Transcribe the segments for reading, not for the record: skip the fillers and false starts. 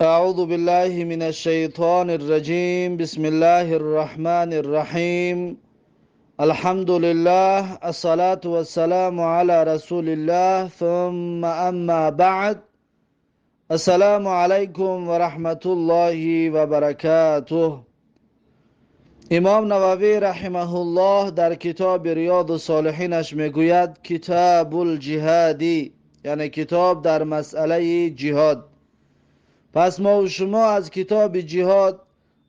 أعوذ بالله من الشيطان الرجيم. بسم الله الرحمن الرحيم. الحمد لله، الصلاة والسلام على رسول الله، ثم أما بعد. السلام عليكم ورحمة الله وبركاته. امام نووی رحمه الله در کتاب ریاض الصالحینش میگوید: کتاب الجهاد، یعنی کتاب در مسئله جهاد. پس ما و شما از کتاب جهاد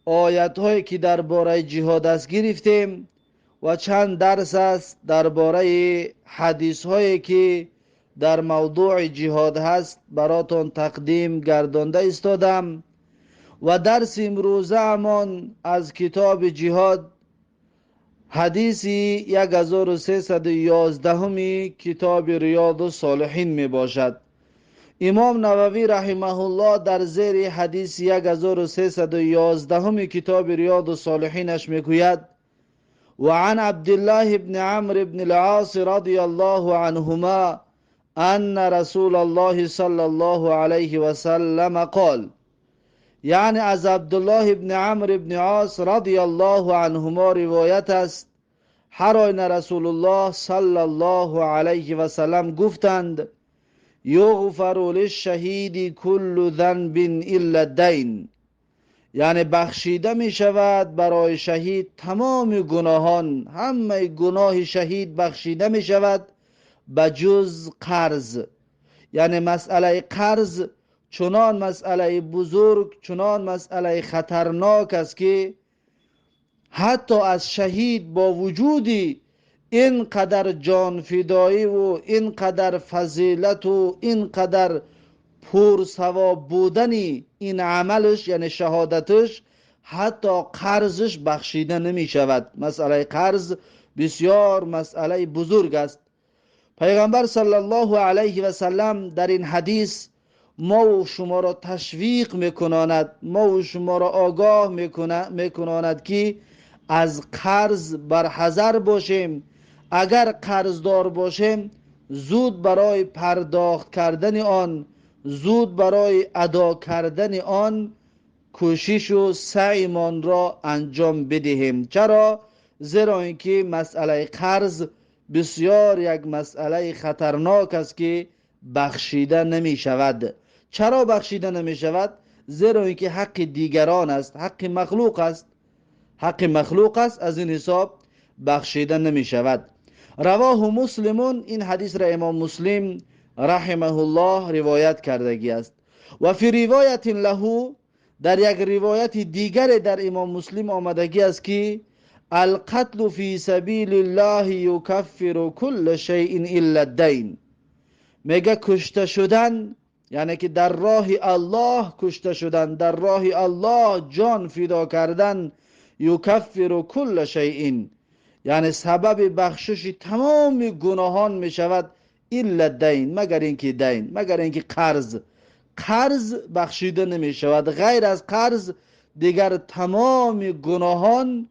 آیت هایی که درباره جهاد است گرفتیم و چند درس است درباره حدیث هایی که در موضوع جهاد هست براتون تقدیم گردانده ایستادم. و درس امروزه امان از کتاب جهاد حدیث 1311 کتاب ریاض الصالحین می باشد. امام نووی رحمه الله در زیر حدیث 1311 کتاب ریاض الصالحینش میگوید: وعن عبد الله بن عمرو بن العاص رضی الله عنهما ان رسول الله صلى الله عليه وسلم قال. یعنی از عبدالله بن عمرو بن عاص رضی الله عنهما روایت است، هر آینه رسول الله صلی الله علیه و سلم گفتند: یغفر للشهید کل ذنب الا الدین. یعنی بخشیده می شود برای شهید تمام گناهان، همه گناه شهید بخشیده می شود بجز قرض. یعنی مسئله قرض چنان مسئله بزرگ، چنان مسئله خطرناک است که حتی از شهید با وجودی اینقدر جانفدایی و اینقدر فضیلت و اینقدر پر ثواب بودن این عملش، یعنی شهادتش، حتی قرضش بخشیده نمی شود. مسئله قرض بسیار مسئله بزرگ است. پیغمبر صلی الله علیه و سلم در این حدیث ما و شما را تشویق میکناند، ما و شما را آگاه میکناند که از قرض برحذر باشیم. اگر قرضدار باشیم زود برای پرداخت کردن آن، زود برای ادا کردن آن کوشش و سعیمان را انجام بدهیم. چرا؟ زیرا اینکه مسئله قرض بسیار یک مسئله خطرناک است که بخشیده نمی شود. چرا بخشیده نمی شود؟ زیرا اینکه حق دیگران است، حق مخلوق است، حق مخلوق است، از این حساب بخشیده نمی شود. رواه مسلمون، این حدیث را امام مسلم رحمه الله روایت کردگی است. و فی روایت له، در یک روایت دیگر در امام مسلم آمدگی است که القتل فی سبیل الله یکفر کل شیء الا الدین. میگه کشته شدن، یعنی که در راه الله کشته شدن، در راه الله جان فدا کردن، یکفر کل شیء، یعنی سبب بخشش تمام گناهان می شود، الا الدین، مگر اینکه دین، مگر اینکه قرض. قرض بخشیده نمی شود، غیر از قرض دیگر تمام گناهان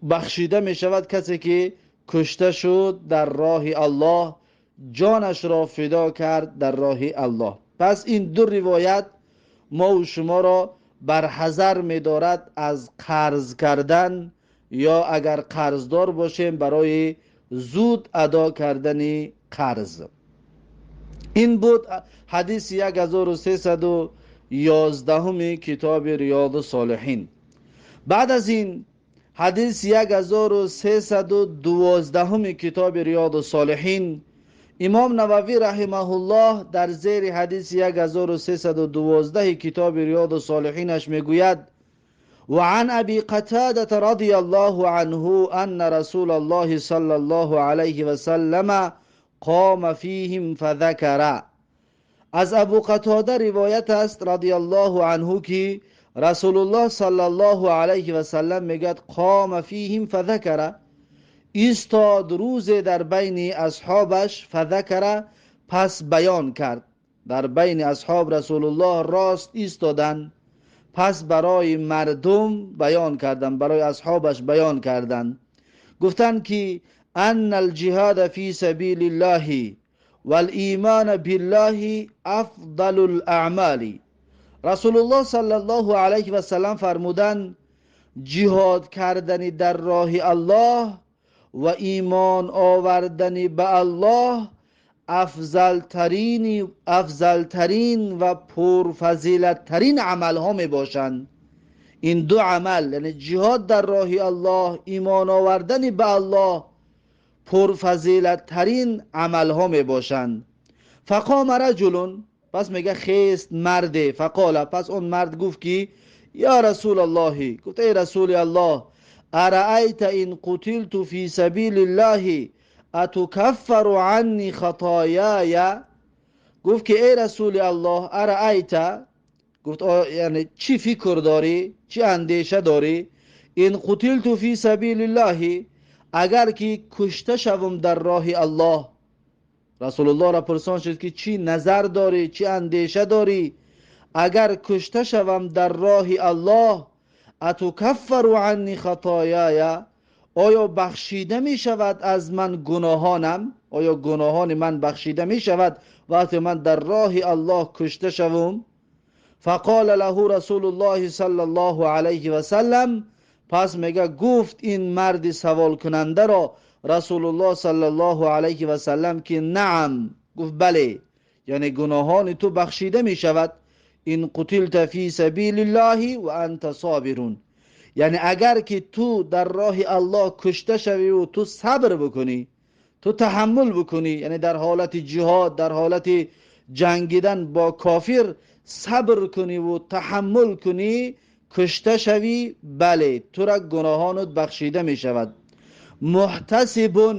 بخشیده می شود. کسی که کشته شد در راه الله، جانش را فدا کرد در راه الله. پس این دو روایت ما و شما را برحذر می دارد از قرض کردن، یا اگر قرضدار باشیم برای زود ادا کردن قرض. این بود حدیث 1311 کتاب ریاض الصالحین. بعد از این حدیث 1312 کتاب ریاض الصالحین، امام نووی رحمه الله در زیر حدیث 1312 کتاب ریاض الصالحینش میگوید: وعن ابی قتاده رضی الله عنه ان رسول الله صلی الله علیه و سلم قام فیهم فذکر. از ابو قتاده روایت است رضی الله عنه که رسول الله صلی الله علیه و سلم میگوید: قام فیهم فذکر، ایستاد روز در بین اصحابش، فذکر، پس بیان کرد. در بین اصحاب رسول الله راست ایستادن، پس برای مردم بیان کردن، برای اصحابش بیان کردن، گفتن که ان الجهاد فی سبیل الله والایمان بالله افضل الاعمال. Расулуллоҳ саллаллоҳу алайҳи васаллам фармуданд: ҷиҳод кардани дар роҳи Аллоҳ ва имон овардани ба Аллоҳ афзалтарин ва пурфазилаттарин амалҳо мебошанд. Ин ду амал, яъне ҷиҳод дар роҳи Аллоҳ, имон овардани ба Аллоҳ, пурфазилаттарин амалҳо мебошанд. Фақома раҷулун, пас мега хест марде, фақола, пас он мард гуфт ки ё расулаллоҳи, гуфт: эй расули Аллоҳ, араайта ин қутилту фи сабилиллаҳи атукаффару анни хатояя? Гуфт ки эй расули Аллоҳ, араайта, гуфт, яъне чӣ фикр дорӣ, чӣ андеша дорӣ, ин қутилту фи сабилиллаҳи, агар ки кушта шавам дар роҳи Аллоҳ. Расулуллоҳро пурсон шуд ки чӣ назар дорӣ, чӣ андеша дорӣ, агар кушта шавам дар роҳи Аллоҳ, атукаффару анни хатояя, оё бахшида мешавад аз ман гуноҳонам? Оё гуноҳони ман бахшида мешавад вақте ман дар роҳи Аллоҳ кушта шавам? Фақола лаҳу расулуллоҳи саллаллоҳу алайҳи васаллам, пас мега гуфт ин марди саволкунандаро расулуллоҳ саллаллоҳу алайҳи васаллам ки наам, гуфт бале, яъне гуноҳони ту бахшида мешавад. Ин қутилта фи сабилиллаҳи ва анта собирун, яъне агар ки ту дар роҳи Аллоҳ кушта шавӣ ва ту сабр бикунӣ, ту таҳаммул бикунӣ, яъне дар ҳолати ҷиҳод, дар ҳолати ҷангидан бо кофир сабр кунӣ ва таҳаммул кунӣ, кушта шавӣ, бале, тура гуноҳонат бахшида мешавад. Муҳтасибун,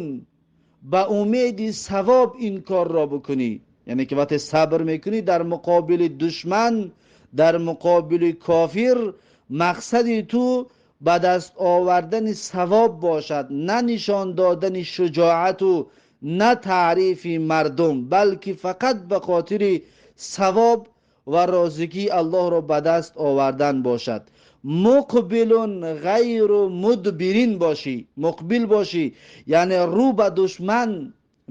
ба умеди савоб ин корро бикунӣ, яъне ки вақте сабр мекунӣ дар муқобили душман, дар муқобили кофир, мақсади ту ба даст овардани савоб бошад, на нишон додани шуҷоату на таърифи мардум, балки фақат ба хотири савоб ва розигии Аллоҳро ба даст овардан бошад. Муқбилун ғайру мудбирин бошӣ, муқбил бошӣ, яъне рӯ ба душман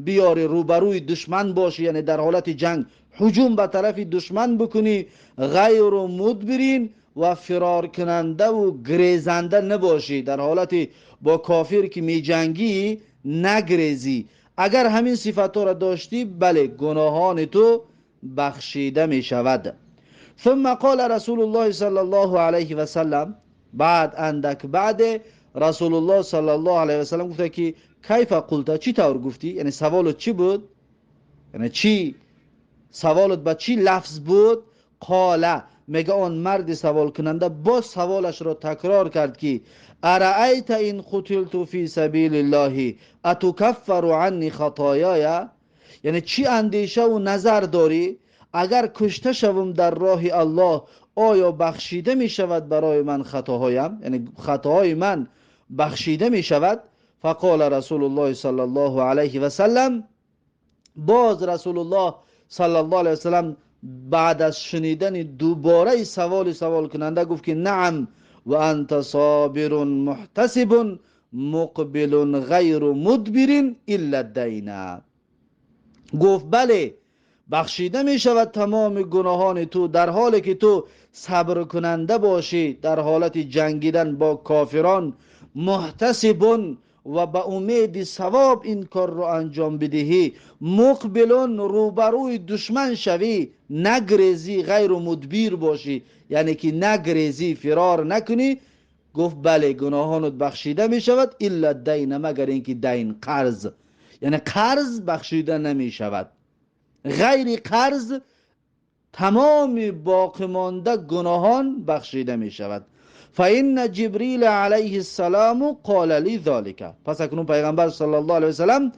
биёрӣ, рӯбарӯи душман бошӣ, яъне дар ҳолати ҷанг ҳуҷум ба тарафи душман бикунӣ, ғайру мудбирин ва фироркунандаву грезанда набошӣ, дар ҳолати бо кофир ки меҷангӣ нагрезӣ. Агар ҳамин сифатҳоро доштӣ, бале, гуноҳони ту бахшида мешавад. ثم قال رسول الله صلى الله عليه وسلم، بعد اندک بعد رسول الله صلی الله علیه وسلم گفته که کیف قلت، چی طور گفتی؟ یعنی سوالت چی بود؟ یعنی چی سوالت با چی لفظ بود؟ قال، میگه آن مرد سوال کننده باز سوالش را تکرار کرد که ارأیت این قتلت فی سبیل الله اتکفر عنی خطایای، یعنی چی اندیشه و نظر داری اگر کشته شوم در راه الله آیا بخشیده می شود برای من خطاهایم؟ یعنی خطاهای من بخشیده می شود؟ فقال رسول الله صلی الله علیه و سلم، باز رسول الله صلی الله علیه و سلم بعد از شنیدن دوباره سوال سوال کننده گفت که نعم و انت صابر محتسب مقبل غیر مدبر الا الدین. گفت بله، بخشیده می شود تمام گناهان تو در حالی که تو صبر کننده باشی در حالت جنگیدن با کافران، محتسب و به امید ثواب این کار رو انجام بدهی، مقبلون روبروی دشمن شوی، نگریزی، غیر مدبیر باشی، یعنی که نگریزی، فرار نکنی. گفت بله، گناهانت بخشیده می شود الا دین، مگر اینکه دین، قرض، یعنی قرض بخشیده نمی شود. غیر قرض تمام باقی مانده گناهان بخشیده می شود. فإن جبریل علیه السلام قال لی ذلک. پس اکنون پیغمبر صلی الله علیه وسلم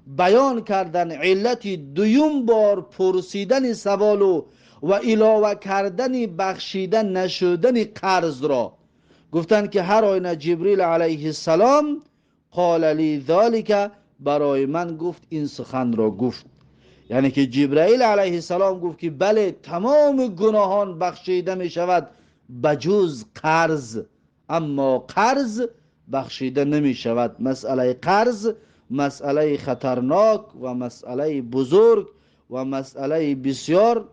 بیان کردن علت دویم بار پرسیدن سوال و علاوه کردن بخشیده نشدن قرض را. گفتند که هر آینه جبریل علیه السلام قال لی ذلک، برای من گفت این سخن را گفت، یعنی که جبرائیل علیه السلام گفت که بله، تمام گناهان بخشیده می شود بجز قرض، اما قرض بخشیده نمی شود. مسئله قرض مسئله خطرناک و مسئله بزرگ و مسئله بسیار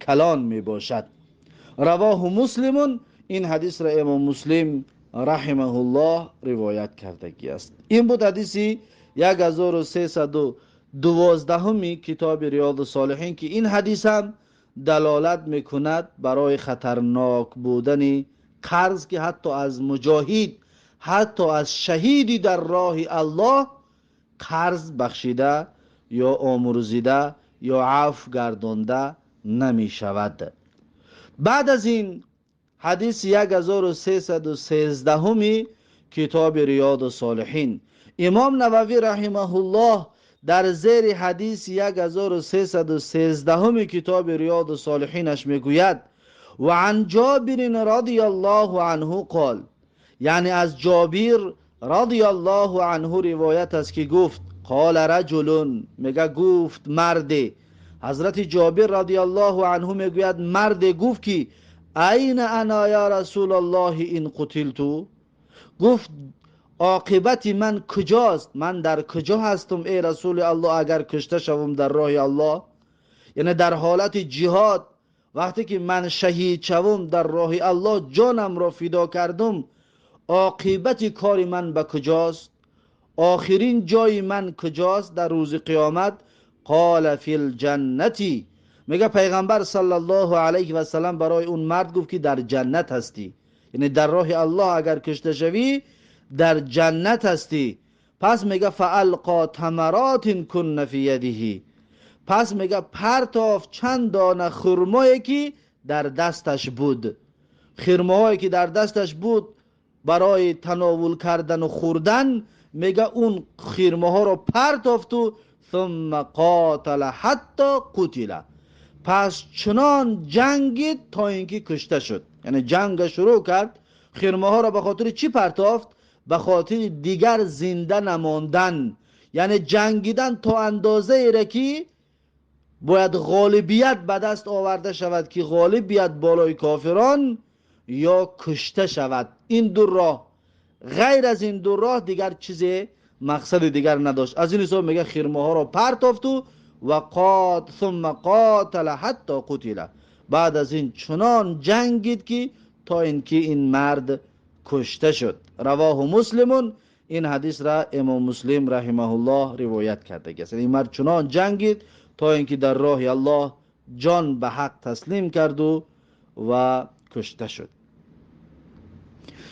کلان می باشد. رواه مسلم. این حدیث را امام مسلم رحمه الله روایت کردگی است. این بود حدیثی 1312 کتاب ریاض الصالحین که این حدیث هم دلالت میکند برای خطرناک بودن قرض که حتی از مجاهد، حتی از شهیدی در راه الله قرض بخشیده یا آمرزیده یا عفو گردانده نمی شود. بعد از این حدیث 1313 کتاب ریاض الصالحین، امام نووی رحمه الله در زیر حدیث 1313 کتاب ریاض الصالحینش میگوید و عن جابر رضی الله عنه قال، یعنی از جابر رضی الله عنه روایت است که گفت قال رجل، میگه گفت مرد. حضرت جابر رضی الله عنه میگوید مرد گفت که این انا یا رسول الله این قتلتو، گفت عاقبت من کجاست، من در کجا هستم ای رسول الله اگر کشته شوم در راه الله، یعنی در حالت جهاد وقتی که من شهید شوم در راه الله جانم را فدا کردم، عاقبت کار من به کجاست، آخرین جای من کجاست در روز قیامت؟ قال فی الجنتی، میگه پیغمبر صلی الله علیه و سلم برای اون مرد گفت که در جنت هستی، یعنی در راه الله اگر کشته شوی در جنت هستی. پس میگه فالقا تمرات کن فی یده، پس میگه پرتاف چند دانه خرمایی که در دستش بود، خرماهایی که در دستش بود برای تناول کردن و خوردن، میگه اون خرماها رو پرتافت و ثم قاتل حتی قتل، پس چنان جنگید تا اینکه کشته شد. یعنی جنگ شروع کرد، خرماها را به خاطر چی پرتافت؟ به خاطر دیگر زنده نماندن، یعنی جنگیدن تا اندازه ای را که باید غالبیت به دست آورده شود که غالبیت بالای کافران یا کشته شود. این دو راه، غیر از این دو راه دیگر چیز مقصد دیگر نداشت. از این حساب میگه خرمه ها را پرتافت و قات ثم قاتل حتی قتل، بعد از این چنان جنگید که تا اینکه این مرد کشته شد. رواه مسلمون، این حدیث را امام مسلم رحمه الله روایت کرده است. این مرد چنان جنگید تا اینکه در راه الله جان به حق تسلیم کرد و کشته شد.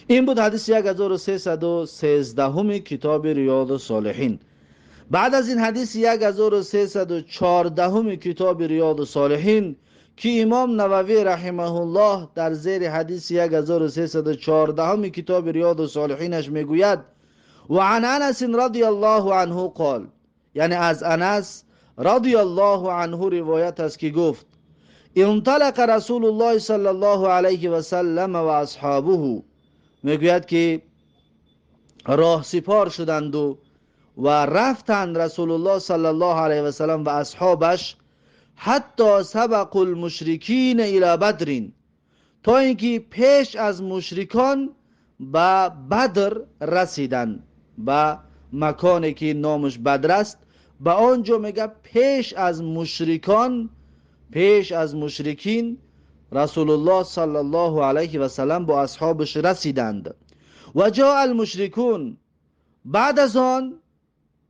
این بود حدیث 1313 کتاب ریاض الصالحین. بعد از این حدیث 1314 کتاب ریاض الصالحین که امام نووی رحمه الله در زیر حدیث 1314 کتاب ریاض الصالحینش میگوید و عن انس رضی الله عنه قال، یعنی از انس رضی الله عنه روایت است که گفت انطلق رسول الله صلی الله علیه و سلم و اصحابه، میگوید که راه سپار شدند و رفتند رسول الله صلی الله علیه و سلم و اصحابش حتی سبق المشرکین الی بدر، تا اینکه پیش از مشرکان به بدر رسیدند، به مکانی که نامش بدر است، به آنجا میگه پیش از مشرکان، پیش از مشرکین رسول الله صلی الله علیه و سلم با اصحابش رسیدند. و جاء المشرکون، بعد از آن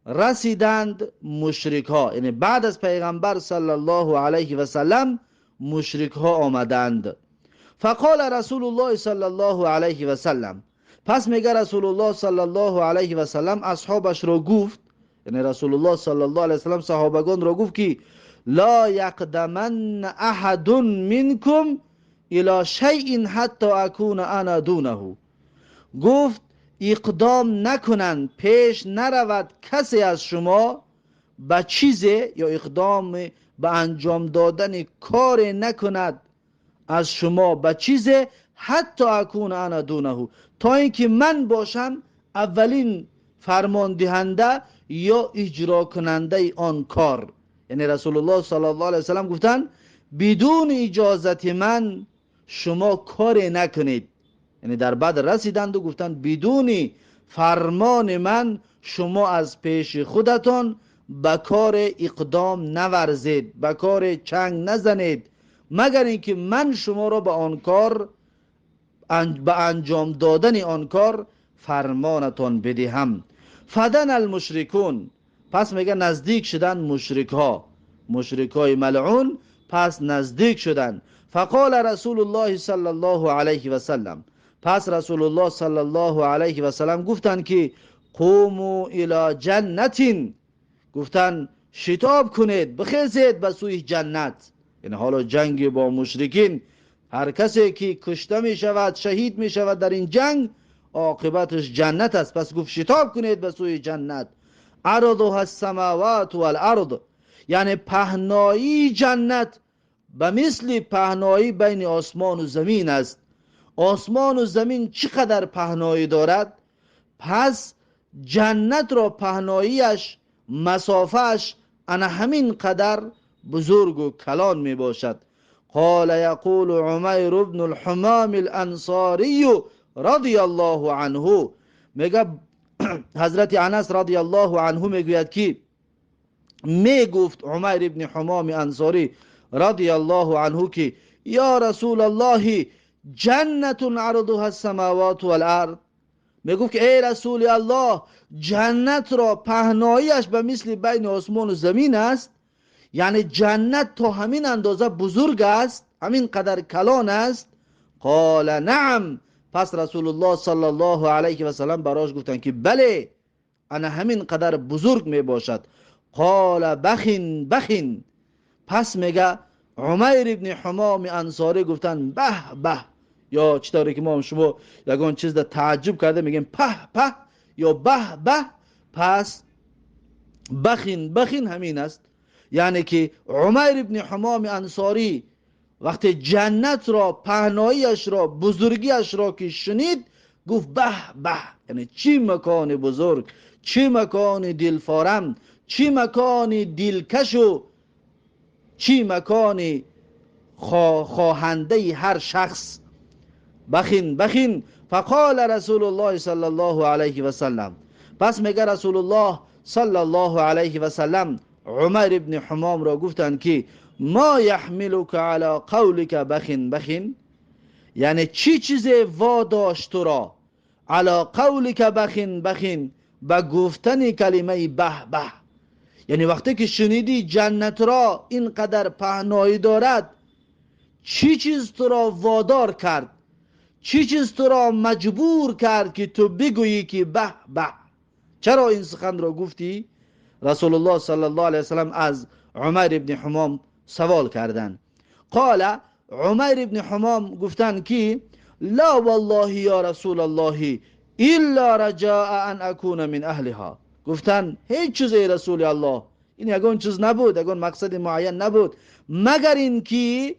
رسیدند مشرک ها، یعنی بعد از پیغمبر صلی الله علیه و سلم مشرک ها آمدند. فقال رسول الله صلی الله علیه و سلم، پس میگه رسول الله صلی الله علیه و سلم اصحابش رو گفت، یعنی رسول الله صلی الله علیه و سلم صحابگان رو گفت که لا یقدمن احد منکم الی شیء حتی اکون انا دونه، گفت اقدام نکنند، پیش نرود کسی از شما به چیزی یا اقدام به انجام دادن کار نکند از شما به چیزی حتی اکون انا دونه، تا اینکه من باشم اولین فرمان دهنده یا اجرا کننده آن کار. یعنی رسول الله صلی الله علیه وسلم گفتند بدون اجازت من شما کار نکنید. یعنی در بدر رسیدند و گفتند بدون فرمان من شما از پیش خودتان به کار اقدام نورزید، به کار چنگ نزنید، مگر اینکه من شما را به آن کار، به انجام دادن آن کار فرمانتان بدهم. فدن المشرکون، پس میگه نزدیک شدن مشرک ها، مشرک های ملعون پس نزدیک شدن. فقال رسول الله صلی الله علیه و سلم، پس رسول الله صلی الله علیه و سلم گفتند که قوموا الی جنت، گفتند شتاب کنید، بخیزید به سوی جنت. یعنی حالا جنگ با مشرکین، هر کسی که کشته می شود، شهید می شود در این جنگ، عاقبتش جنت است. پس گفت شتاب کنید به سوی جنت. عرضها السماوات والارض، یعنی پهنایی جنت به مثل پهنایی بین آسمان و زمین است. آسمان و زمین چقدر پهنایی دارد؟ پس جنت را پهناییش، مسافهش انا همین قدر بزرگ و کلان می باشد. قال یقول عمیر بن الحمام الانصاری رضی الله عنه، میگه حضرت انس رضی الله عنه میگوید که میگفت عمیر ابن حمام انصاری رضی الله عنه که یا رسول الله جنت عرضها السماوات والارض، میگفت که ای رسول الله جنت را پهناییش به مثل بین آسمان و زمین است، یعنی جنت تا همین اندازه بزرگ است، همین قدر کلان است. قال نعم، پس رسول الله صلی الله علیه و سلم براش گفتند که بله، انا همین قدر بزرگ می باشد. قال بخین بخین، پس میگه عمیر ابن حمام انصاری گفتن به به، یا چطوری که ما شما یگان چیز در تعجب کرده میگیم په په یا به به، پس بخین بخین همین است. یعنی که عمیر ابن حمام انصاری وقتی جنت را، پهناییش را، بزرگیش را که شنید گفت به به، یعنی چی مکان بزرگ، چی مکان دلفارم، چی مکان دلکش و چی مکان خواهنده هر شخص. بخین بخین. فقال رسول الله صلی الله علیه و سلم، پس میگه رسول الله صلی الله علیه و سلم عمر ابن حمام را گفتند که ما یحملک علی قولک بخین بخین، یعنی چی چیز واداشت تو را علی قولک بخین بخین، به گفتن کلمه به به، یعنی وقتی که شنیدی جنت را اینقدر پهنایی دارد، چی چیز تو را وادار کرد، چی چیز تو را مجبور کرد که تو بگویی که به به؟ چرا این سخن را گفتی؟ رسول الله صلی الله علیه وسلم از عمر ابن حمام سوال کردند. قال عمر ابن حمام گفتند که لا والله یا رسول الله الا رجاء ان اکون من اهلها. گفتند هیچ چیز ای رسول الله، این یگان چیز نبود، یگان مقصد معین نبود، مگر اینکه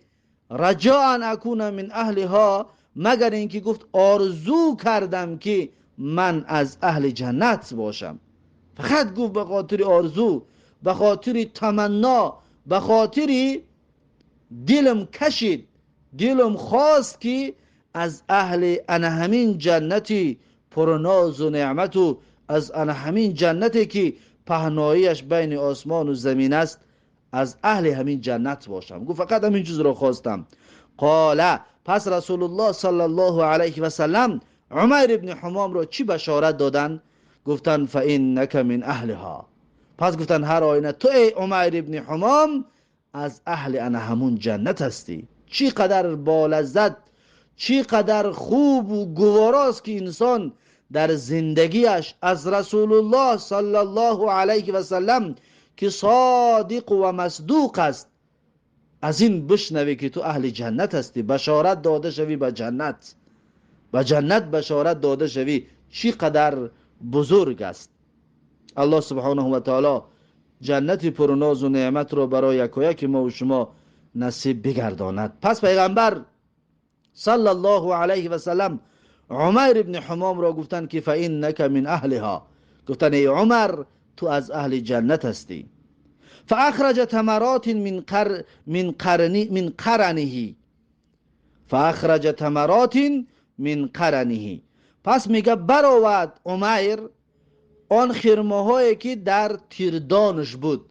رجاء ان اکون من اهلها، مگر اینکه گفت آرزو کردم که من از اهل جنت باشم. فقط گفت به خاطر آرزو، به خاطر تمنا، به خاطر دلم کشید، دلم خواست که از اهل انا همین جنتی پرناز و نعمت و از انا همین جنتی که پهناییش بین آسمان و زمین است، از اهل همین جنت باشم. گفت فقط همین چیز را خواستم. قال پس رسول الله صلی الله علیه و سلم عمر ابن حمام را چی بشارت دادن؟ گفتن فانک من اهلها. پس گفتن هر آینه تو ای عمر ابن حمام از اهل انا همون جنت هستی. چی قدر با لذت، چی قدر خوب و گواراست که انسان در زندگیش از رسول الله صلی الله علیه و سلم که صادق و مصدوق است از این بشنوی که تو اهل جنت هستی، بشارت داده شوی به جنت، به جنت بشارت داده شوی، چی قدر بزرگ است. الله سبحانه و تعالی جنت پرناز و نعمت را برای یکایک ما و شما نصیب بگرداند. پس پیغمبر صلی الله علیه و سلم عمر ابن حمام را گفتند که فانک من اهلها، گفتند ای عمر تو از اهل جنت هستی. فاخرج تمرات من قرنه، فاخرج تمرات من قرنه. پس میگه برآورد عمر آن خرماهایی که در تیردانش بود،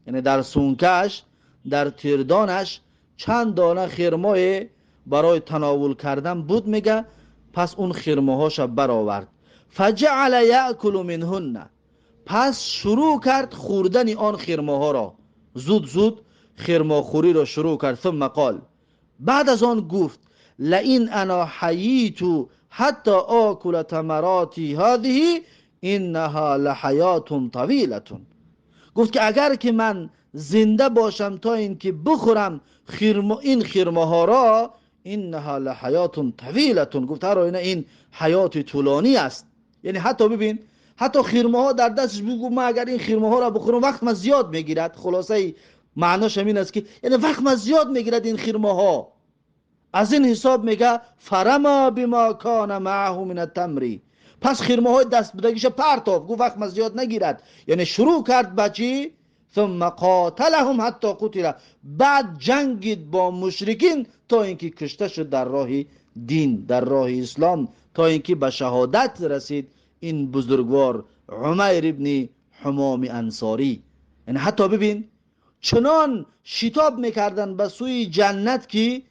یعنی در سونکش، در تیردانش چند دانه خرمای برای تناول کردن بود میگه، پس اون خرماهاش برآورد. فجعل یأکل منهن، پس شروع کرد خوردن آن خرماها را، زود زود خرماخوری را شروع کرد. ثم قال، بعد از آن گفت لئن انا حییت حتی آکل تمراتی هذه انها لحیات طویلة. گفت که اگر که من زنده باشم تا اینکه بخورم این خرماها را، انها لحیات طویلة، گفت هر آینه این حیات طولانی است. یعنی حتی ببین، حتی خرماها در دستش بگو من اگر این خرماها را بخورم وقت من زیاد میگیرد. خلاصه معناش همین است که یعنی وقت من زیاد میگیرد این خرماها. از این حساب میگه فرما بما کان معه من التمر، پس خرماهای دست بدگیش پرتاب، گفت وقت من زیاد نگیرد. یعنی شروع کرد به چی؟ ثم قاتلهم حتی قتل، بعد جنگید با مشرکین تا اینکه کشته شد در راه دین، در راه اسلام، تا اینکه به شهادت رسید این بزرگوار عمیر ابن حمام انصاری. یعنی حتی ببین چنان شتاب میکردن به سوی جنت که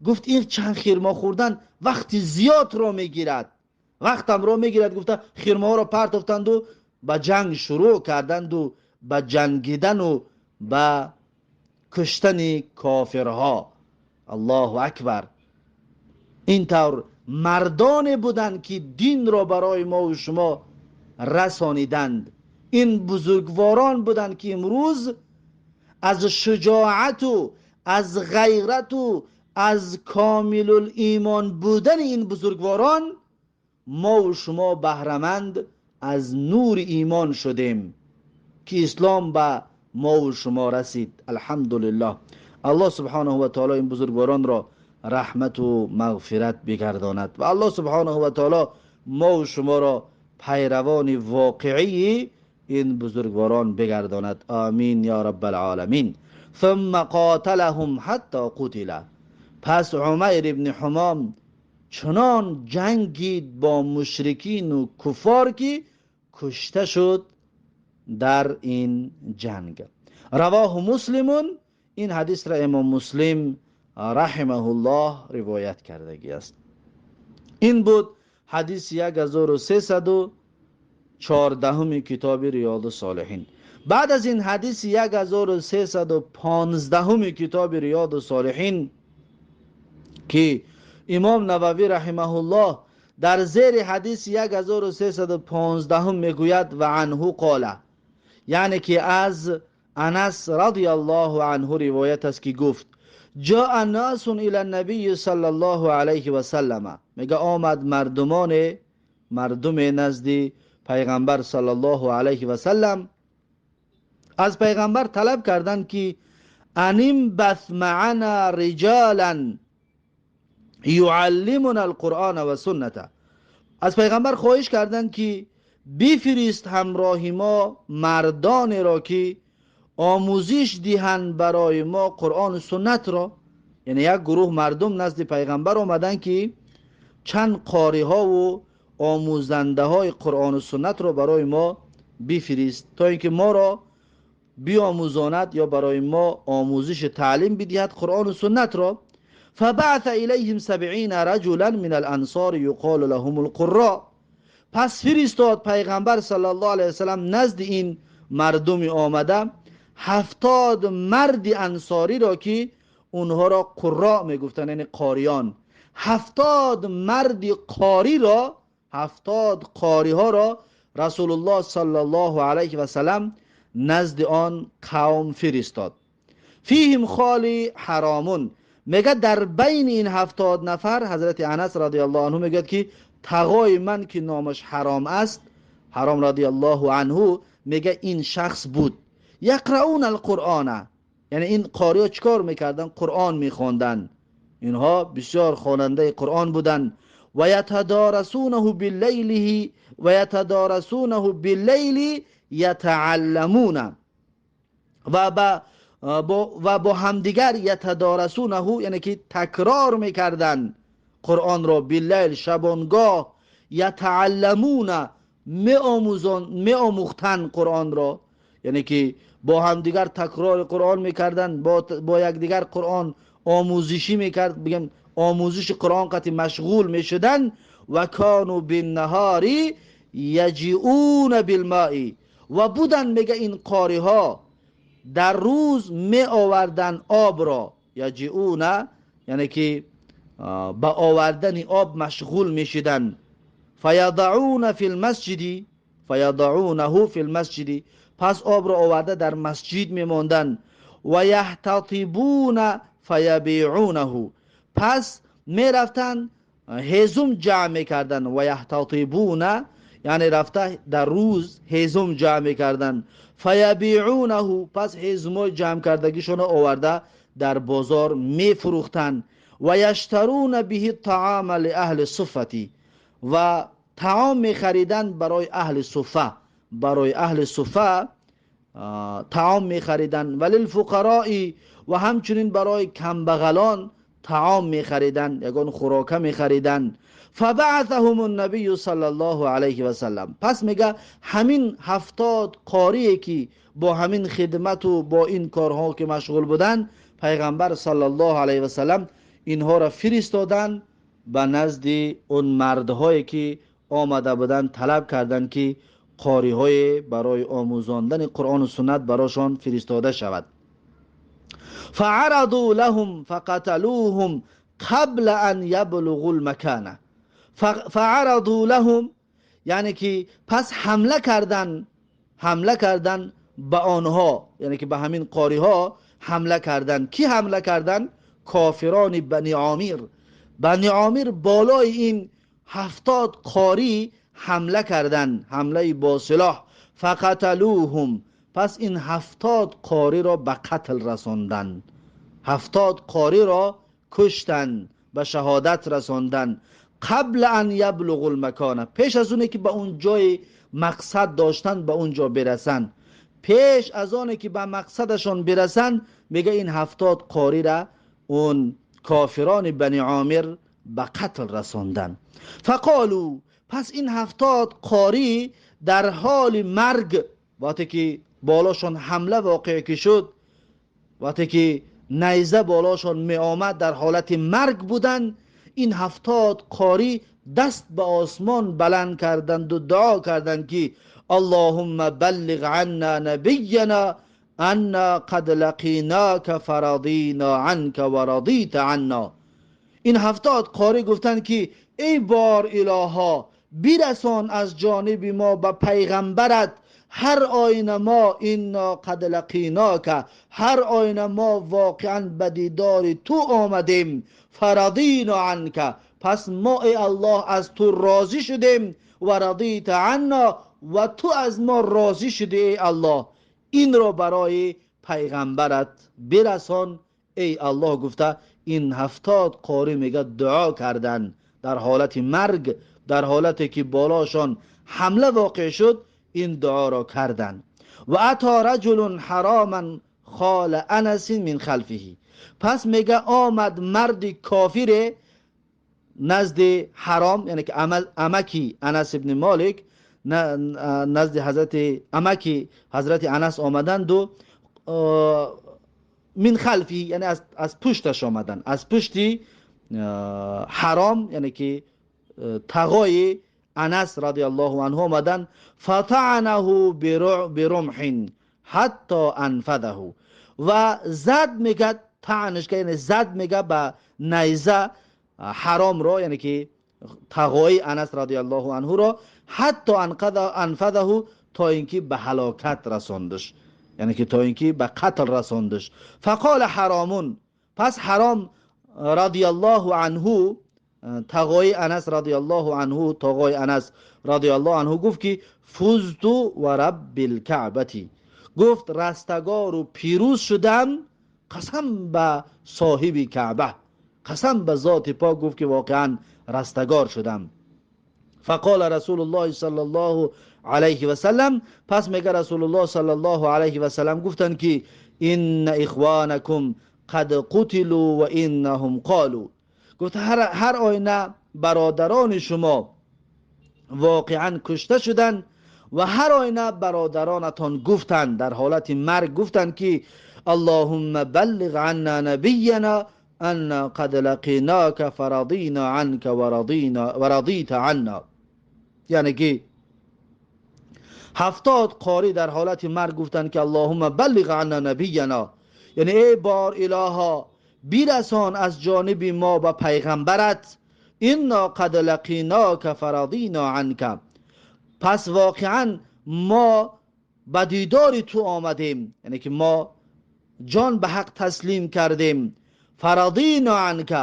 گفت این چند خرما خوردن وقتی زیاد را میگیرد، وقتم را میگیرد. گفته خرماها را پرتافتند و به جنگ شروع کردند و به جنگیدن و به کشتن کافرها. الله اکبر. این طور مردان بودند که دین را برای ما و شما رسانیدند. این بزرگواران بودند که امروز از شجاعت و از غیرت و از کامل الایمان بودن این بزرگواران ما و شما بهره‌مند از نور ایمان شدیم که اسلام به ما و شما رسید. الحمدلله. الله سبحانه و تعالی این بزرگواران را رحمت و مغفرت بگرداند و الله سبحانه و تعالی ما و شما را پیروان واقعی این بزرگواران بگرداند. آمین یا رب العالمین. ثم قاتلهم حتی قتل. پس عمیر ابن حمام چنان جنگید با مشرکین و کفار که کشته شد در این جنگ. رواه مسلمون. این حدیث را امام مسلم رحمه الله روایت کردگی است. این بود حدیث 1314 کتاب ریاض الصالحین. بعد از این حدیث 1315 کتاب ریاض الصالحین که امام نووی رحمه الله در زیر حدیث 1315 میگوید و عنه قال، یعنی که از انس رضی الله عنه روایت است که گفت جاء ناس الى النبی صلی الله علیه و سلم، میگه آمد مردم نزد پیغمبر صلی الله علیه و سلم، از پیغمبر طلب کردند که انیم بث معنا رجالا یعلمنا القرآن و سنته. از پیغمبر خواهش کردند که بفرست همراه ما مردان را که آموزش دهند برای ما قرآن و سنت را. یعنی یک گروه مردم نزد پیغمبر آمدند که چند قاری ها و آموزنده های قرآن و سنت را برای ما بفرست تا اینکه ما را بیاموزاند یا برای ما آموزش تعلیم بدهد قرآن و سنت را. فبعث الیهم 70 رجلا من الانصار یقال لهم القراء. پس فرستاد پیغمبر صلی الله علیه وسلم نزد این مردم آمده 70 مرد انصاری را که اونها را قراء میگفتن، یعنی قاریان. 70 مرد قاری را، 70 قاری ها را رسول الله صلی الله علیه و سلم نزد آن قوم فرستاد. فیهم خالی حرامون، میگه در بین این 70 نفر حضرت انس رضی الله عنه میگه که تقای من که نامش حرام است، حرام رضی الله عنه، میگه این شخص بود. یقرؤون القرآن، یعنی این قاری ها چیکار میکردن؟ قرآن میخواندن. اینها بسیار خواننده قرآن بودن. و یتدارسونه باللیل و یتدارسونه باللیل یتعلمون، و با همدیگر یتدارسونه یعنی که تکرار میکردن قرآن را، باللیل شبانگاه، یتعلمون می آموختن قرآن را، یعنی که با همدیگر تکرار قرآن میکردن، با یکدیگر قرآن آموزشی میکرد، بگم آموزش قرآن قطعی مشغول میشدن. و کانوا بالنهار یجیئون بالماء، و بودن میگه این قاری ها در روز می آوردن آب را، یجیئون یعنی که با آوردن آب مشغول میشدن. فیضعون فی المسجد، فیضعونه فی المسجد، پس آب را آورده در مسجد میماندن. و یحتطبون فیبیعونه، پس میرفتن هیزم جمع میکردن. و یحتطبون یعنی رفته در روز هیزم جمع میکردن. فیبیعونه، پس هیزم جمع کردگیشون آورده در بازار میفروختن. و یشترون به الطعام لأهل صفة، و طعام میخریدن برای اهل صفه، برای اهل صفه طعام میخریدن. و للفقراء، و همچنین برای کمبغلان طعام میخریدن، یگان خوراکه میخریدن. فبعثهم النبی صلی الله علیه و سلم، پس میگه همین 70 قاری که با همین خدمت و با این کارها که مشغول بودن، پیغمبر صلی الله علیه و سلم اینها را فرستادن به نزد اون مردهایی که آمده بودن، طلب کردن که قاری های برای آموزاندن قرآن و سنت براشان فرستاده شود. فعرضوا لهم فقتلوهم قبل ان یبلغوا المکان. فعرضوا لهم یعنی که پس حمله کردن، حمله کردن به آنها، یعنی که به همین قاری ها حمله کردن. کی حمله کردن؟ کافران بنی عامر. بنی عامر بالای این 70 قاری حمله کردن، حمله با سلاح. فقتلوهم، پس این 70 قاری را به قتل رساندن، 70 قاری را کشتن، به شهادت رساندن. قبل ان یبلغ المکان، پیش از اونه که به اون جای مقصد داشتن به اونجا برسن، پیش از آنه که به مقصدشان برسن، میگه این 70 قاری را اون کافران بنی عامر به قتل رساندن. فقالو، پس این 70 قاری در حال مرگ، وقتی که بالاشون حمله واقع که شد، وقتی که نیزه بالاشون می آمد، در حالت مرگ بودن. این 70 قاری دست به آسمان بلند کردند و دعا کردند که اللهم بلغ عنا نبینا انا قد لقیناک فرضینا عنک ورضیت عنا. این 70 قاری گفتند که ای بار الها، برسان از جانب ما به پیغمبرت، هر آینه ما انا قد لقیناک، هر آینه ما واقعا به دیدار تو آمدیم، فرضینا عنک، پس ما ای الله از تو راضی شدیم، و رضیت عنا، و تو از ما راضی شدی ای الله، این را برای پیغمبرت برسان ای الله. گفته این 70 قاری میگه دعا کردن در حالت مرگ، در حالتی که بالاشان حمله واقع شد، این دعا را کردن. و اتا رجل حراما خال انس من خلفه، پس میگه آمد مرد کافر نزد حرام، یعنی که امکی انس ابن مالک، نزد حضرت امکی حضرت انس آمدند و من خلفی، یعنی از پشتش آمدن، از پشتی حرام، یعنی که تغای انس رضی الله عنه آمدن. فطعنه برمح حتی انفذه، و زد میگه، طعنش که یعنی زد میگه به نیزه حرام را، یعنی که تغای انس رضی الله عنه را، حتی انفذه، تا اینکه به هلاکت رساندش، یعنی که تا اینکه به قتل رساندش. فقال حرامون، پس حرام رضی الله عنه، تغای انس رضی الله عنه، تغای انس رضی الله عنه گفت که فزت و رب الکعبه، گفت رستگار و پیروز شدم، قسم به صاحب کعبه، قسم به ذات پاک، گفت که واقعا رستگار شدم. فقال رسول الله صلی الله علیه و سلم، پس میگه رسول الله صلی الله علیه و سلم گفتن که ان اخوانکم قد قتلوا و انهم قالوا، گفت هر آینه برادران شما واقعا کشته شدن و هر آینه برادرانتان گفتند، در حالت مرگ گفتند که اللهم بلغ عنا نبینا انا قد لقیناک فرضینا عنک ورضیت عنا. یعنی که 70 قاری در حالت مرگ گفتند که اللهم بلغ عنا نبینا، یعنی ای بار الها بیرسان از جانب ما به پیغمبرت، انا قد لقیناک فرضینا عنک، پس واقعا ما به دیدار تو آمدیم، یعنی که ما جان به حق تسلیم کردیم، فرضینا عنک،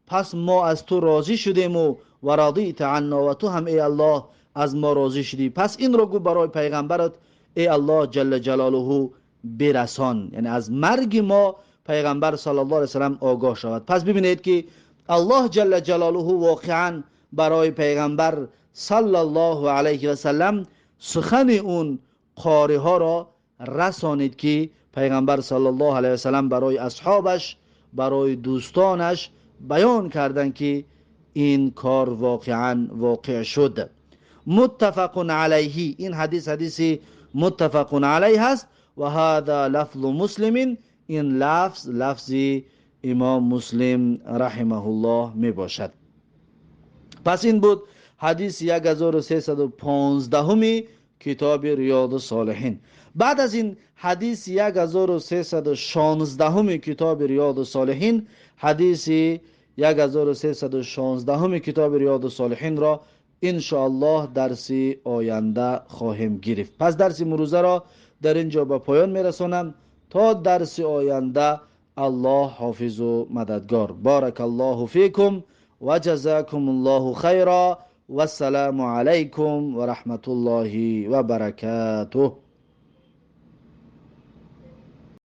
پس ما از تو راضی شدیم و رضیت عنا، و تو هم ای الله از ما راضی شدی. پس این رو گو برای پیغمبرت ای الله جل جلاله برسان، یعنی از مرگ ما پیغمبر صلی الله علیه وسلم آگاه شود. پس ببینید که الله جل جلاله واقعا برای پیغمبر صلی الله علیه و سلم سخن اون قاری ها را رسانید که پیغمبر صلی الله علیه و سلم برای اصحابش، برای دوستانش بیان کردند که این کار واقعا واقع شد. متفق علیه، این حدیث حدیث متفق علیه است. و هذا لفظ مسلم، این لفظ لفظ امام مسلم رحمه الله می باشد. پس این بود حدیث 1315 کتاب ریاض الصالحین. بعد از این حدیث 1316 کتاب ریاض الصالحین، حدیث 1316 کتاب ریاض الصالحین را انشاءالله درس آینده خواهیم گرفت. پس درس امروزه را در اینجا به پایان میرسانم. تا درس آینده الله حافظ و مددگار. بارک الله فیکم و جزاکم الله خیرا و السلام علیکم و رحمت الله و برکاته.